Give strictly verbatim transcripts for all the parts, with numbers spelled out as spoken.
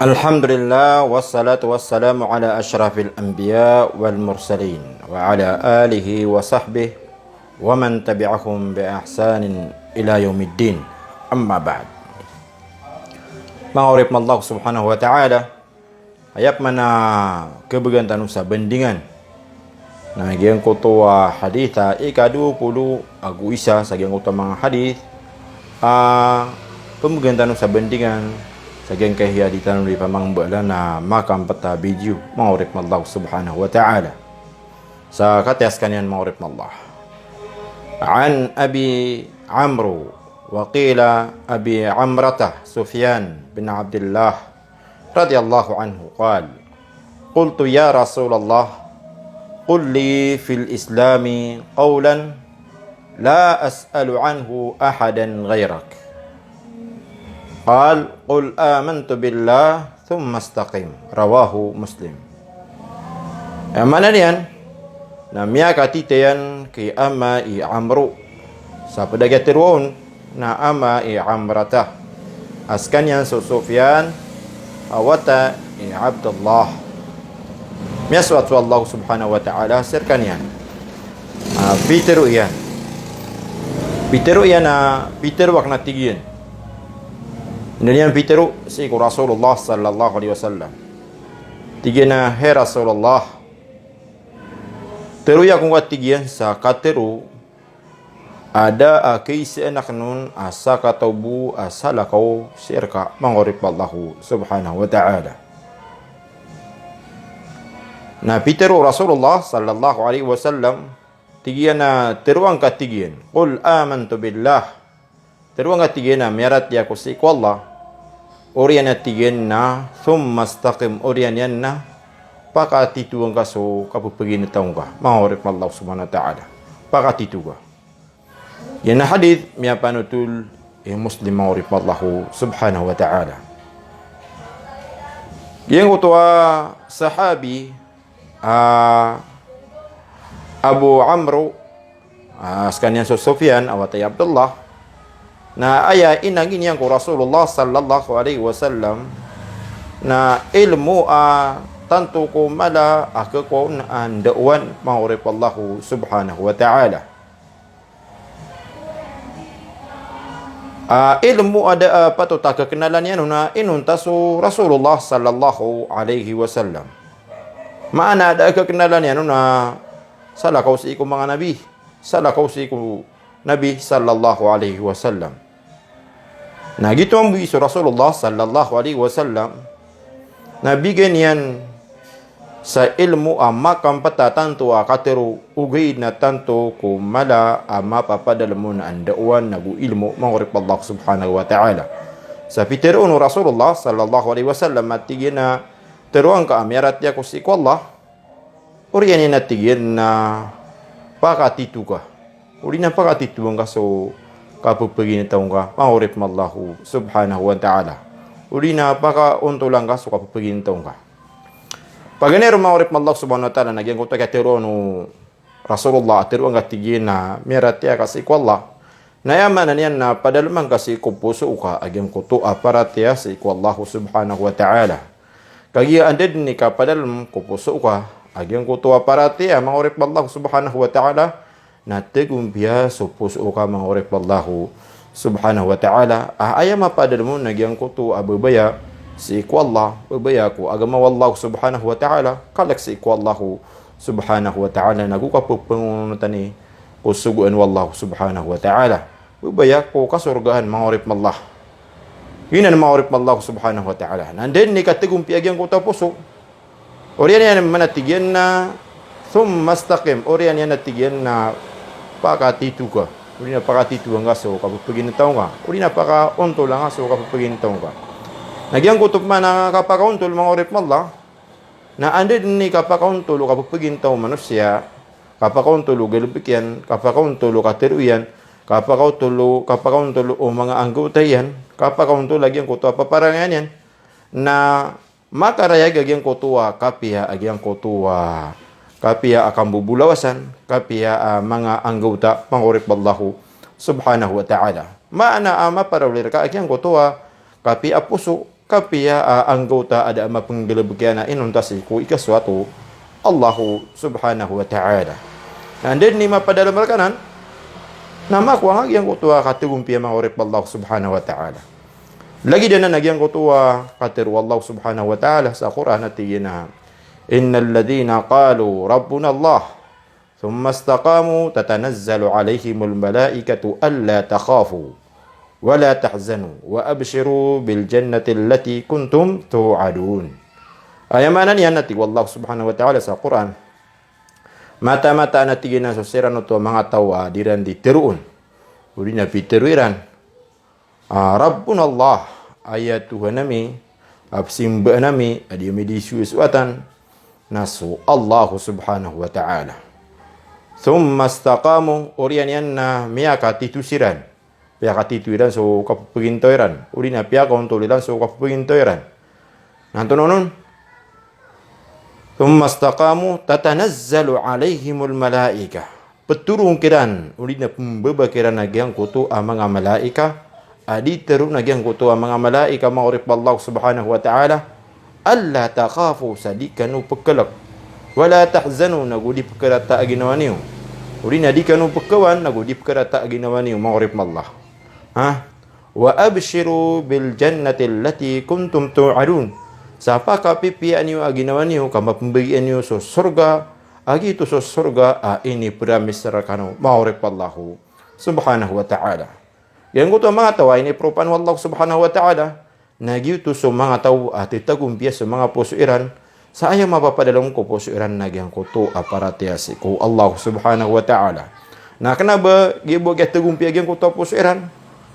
Alhamdulillah, wassalatu wassalamu ala ashrafil anbiya wal mursalin, wa ala alihi wa sahbihi wa man tabi'ahum bi ihsanin ila yaumiddin. Amma ba'd. Manga oripn o Allah subhanahu wa ta'ala, aya pman a khabgan tano sa bandingan na giyangkoto a hadith a ika dowa polo ago isa sa giyangkoto a manga hadith a pmbgan tano sa bandingan sa giyangkaya di tano di pamangmbala na makambta a video, manga oripn o Allah subhanahu wa ta'ala. Sa kataya skaniyan, manga oripn o Allah. An Abi Amr, wa qila Abi Amrata, Sufyan bin Abdillah radiyallahu anhu, qal: Qultu ya Rasulallah, qul li fil Islami qawlan la as'alu anhu ahadan ghayrak. Qal: Qul amantu billah thumma istaqim. Rawahu Muslim. Aya maana niyan na miyakatitayan ki ama i Amru sa pd a giya tharoon na ama i Amrata, a skaniyan so Sufyan a wata i Abdullah. Miyasoat so Allah subhanahu wa ta'ala sii rkaniyan. Ah, pitharo iyan. Pitharo iyan a, pitharo akn a tig iyan. Ino niyan pitharo sii ko Rasulullah sallallahu alaihi wasallam. Tig iyan a, hay Rasulullah, tharoa ako ngka, tig iyan, sa katharo a da a khaisaan akn on a sakataw bo a salakaw sii rka, manga oripn o Allah subhanahu wa ta'ala. Na pitharo o Rasulullah sallallahu alaihi wasallam, tig iyan a, tharoa ngka, tig iyan, qul amantu billah. Tharoa ngka, tig iyan, a miyaratiyaya ako sii ko Allah. Oriyan a tig iyan na, thumma istaqim, oriyan iyan na pakatitoa ngka so kapphagintawaa ngka, manga oripn o Allah subhanahu wa ta'ala. Pakatitoa ngka. Giyanan a hadith miyapanotol i Muslim, manga oripn o Allah subhanahu wa ta'ala. Giyangkoto a sahabi a Abu Amru, a skaniyan so Sufyan a wata i Abdullah, na aya inanggi niyan ko Rasulullah sallallahu alaihi wasallam na ilmo a tanto ko mala a khakowa on a ndaowan, manga oripn o Allah subhanahu wa ta'ala. A ilmo a da a patot a kaknalan iyan on a inonta so Rasulullah sallallahu alaihi wasallam. Maana a da a kaknalan iyan on a salakaw sii ko manga nabi, salakaw sii ko Nabi sallallahu alaihi wasallam. Na giyoto mambo i so Rasulullah sallallahu alaihi wasallam na bigay niyan sa ilmo a makambta tanto a katharo, ogaid na tanto ko mala a mapapadalm on a ndaowan ago ilmo, manga oripn o Allah subhanahu wa ta'ala. Sa pitharo o Rasulullah sallallahu alaihi wasallam a tig iyan a, tharoa ngka a miyaratiyaya ako sii ko Allah. Oriyan iyan a tig iyan na pakatitoa ngka. Odi na pakatitoa ngka so kapphagintawaa ngka, manga oripn o Allah subhanahu wa ta'ala. Odi na pakaontola ngka so kapphagintawaa ngka. Paganay ron, manga oripn o Allah subhanahu wa ta'ala, na giyangkoto a kiyatharo o Rasulullah a tharoa ngka, tig iyan, a miyaratiyaya ka sii ko Allah. Na aya maana niyan na padalma ngka sii ko poso oka a giyangkoto a paratiyaya sii ko Allah subhanahu wa ta'ala. Kagiya anda dn i kapadalm ko poso oka a giyangkoto a paratiyaya, manga oripn o Allah subhanahu wa ta'ala, na tagompiya so poso oka, manga oripn o Allah subhanahu wa ta'ala. A aya mapadalm on na giyangkoto a babaya sii ko Allah, babaya ko agama o Allah subhanahu wa ta'ala, kalk sii ko Allah subhanahu wa ta'ala, nago kapphangnonotan i ko sogoan o Allah subhanahu wa ta'ala. Babaya ko kasorgaan, manga oripn o Allah. Giyanan, manga oripn o Allah subhanahu wa ta'ala. Na anda dn i katagompiya a giyangkoto a poso. Oriyan iyan man a tig iyan na, thumma istaqim. Oriyan iyan a tig iyan na pakatitoa ka. Odi na pakatitoa ngka so kapphagintawaa ngka. Odi na pakaontola ngka so kapphagintawaa ngka. Na giyangkoto pman a kapakaontol, manga oripn o Allah, na anda dn i kapakaontol o kapphagintawaa o manosiya, kapakaontol o galbk iyan, kapakaontol o katharo iyan, kapakaontol o, kapakaontol o manga anggawta iyan, kapakaontol a giyangkoto a paparangayan iyan, na makarayag a giyangkoto a kapiya, a giyangkoto a kapiya a kambobolawasan, kapiya a manga anggawta, manga oripn o Allah subhanahu wa ta'ala. Maana a maparawlir ka a giyangkoto a kapiya a poso, kapiya a anggawta a da a mapnggalbk iyan a inonta sii ko ikasoat o Allahu subhanahu wa ta'ala. Na anda dn i mapadalm rkanan na makowa nga giyangkoto a katagompiya, manga oripn o Allah subhanahu wa ta'ala. Lagid anan a giyangkoto a katharo o Allah subhanahu wa ta'ala sa Qur'an a tig iyan a, "Innal ladhina qalu rabbuna Allah, thumma istaqamu tatanazzalu alayhimul malaikatu alla takhafu wa la tahzanu wa abshiru bil jannati allati kuntum tu'adun." Aya maana niyan a tig o Allah subhanahu wa ta'ala sa Qur'an, mataan-mataan a tig iyan a so siran oto a manga taw a di ran di tharoon, odi na pitharo iran a, "Rabbuna Allah, aya Tuhan ami a pzimbaan ami a di ami di sosoatan, na so Allah subhanahu wa ta'ala." Thumma istaqamu, oriyan iyan na miyakatito siran, piyakatito iran so kapphagintao iran, odi na piyakaontol iran so kapphagintao iran. Na antonaa onon? "Thumma istaqamu tatanazzalu alayhimul malaikah." Ptharoon kiran, odi na pmbaba kiran a giyangkoto a manga malaika, a di tharoon a giyangkoto a manga malaika, manga oripn o Allah subhanahu wa ta'ala, "Alla takhafu," sa di kano pkhalk, "wa la tahzanu," nago di pkharata a ginawa niyo, odi na di kano pkhawan, nago di pkharata a ginawa niyo, manga oripn o Allah. Ha? "Wa abshiru bil jannati allati kuntum tu'adun." Sa pakapipiya niyo a ginawa niyo ka mapmbagian iyo so sorga, a giyoto so sorga a inipromise rkano, manga oripn o Allah subhanahu wa ta'ala. Giyangkoto a manga taw a inipromise o Allah subhanahu wa ta'ala, na giyoto so manga taw a titagompiya so manga poso iran, sa aya mapapadalm ko poso iran na giyangkoto a paratiyaya sii ko Allah subhanahu wa ta'ala. Na kna ba giya bo a kiyatagompiya giyangkoto a poso iran,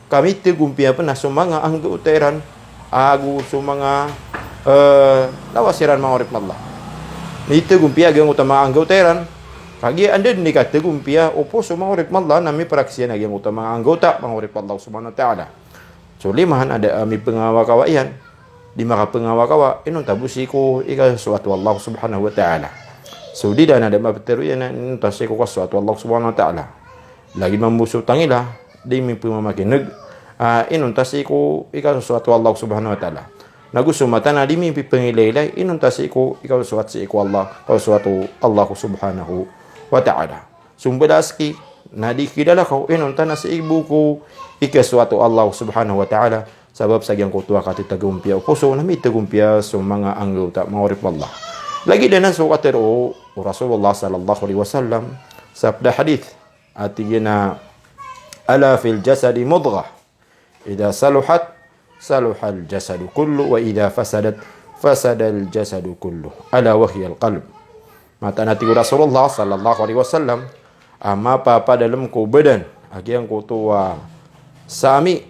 ka mitagompiya pn a so manga anggawta iran, ago so manga, eh, lawas iran, manga oripn o Allah. Mitagompiya giyangkoto a manga anggawta iran, kagiya anda dn i katagompiya o poso, manga oripn o Allah, na mipraksiyaan a giyangkoto a manga anggawta, manga oripn o Allah subhanahu wa ta'ala. So lima han a da a mipngawakawa iyan, di makapngawakawa, inonta bo sii ko ikasoat o Allah subhanahu wa ta'ala. So dila han a da a maptharo iyan, inonta sii ko kasoat o Allah subhanahu wa ta'ala. Lagid mambo so tangila, di mipmamakin'g, ah, inonta sii ko ikasoat o Allah subhanahu wa ta'ala. Nago so mata na di mipipngilaylay, inonta sii ko ikasoat sii ko Allah, kasoat o Allah subhanahu wa ta'ala. So mbala a ski na di kilala ka, inonta na sii bo ko ikasoat o Allah subhanahu wa ta'ala, sabap sa giyangkoto a katitagompiya o poso na mitagompiya so manga anggawta, manga oripn o Allah. Lagid anan so katharo o Rasulullah sallallahu alayhi wasallam sa pd a hadith a tig iyan a, "Ala fil jasadi mudghah, idha saluhat, saluhal jasadu kulluh, wa idha fasadat, fasadal jasadu kulluh, ala wa hiyal qalb." Mataan a tig o Rasulullah sallallahu alayhi wasallam a mapapadalm ko badan a giyangkoto a saami,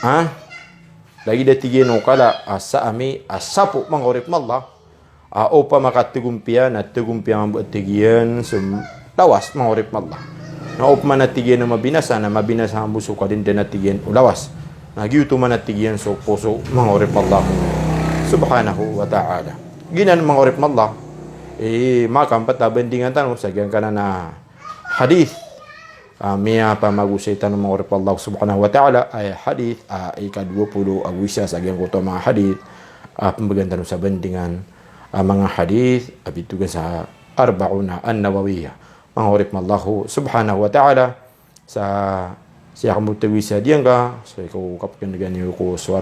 ha? Lagid a tig iyan o kala a saami a sapo, manga oripn o Allah, a opama ka tagompiya na tagompiya mambo a tig iyan so lawas, manga oripn o Allah. Na opama na tig iyan a mabinasa na mabinasa mambo so kadndn a tig iyan o lawas. Na giyoto man a tig iyan so poso, manga oripn o Allah subhanahu wa ta'ala. Giyanan, manga oripn o Allah, i makampt a bandingan tano sa giyangkanan a hadith a miyapamagosay tano, manga oripn o Allah subhanahu wa ta'ala, a hadith a ika dowa polo ago isa sa giyangkoto a manga hadith a pmbgan tano sa bandingan a manga hadith a pitogan sa Arba'una An-Nawawiyah, manga oripn o Allah subhanahu wa ta'ala. Sa siyakambotawisa diyangka, so ikaw kapkndagan iyo ko so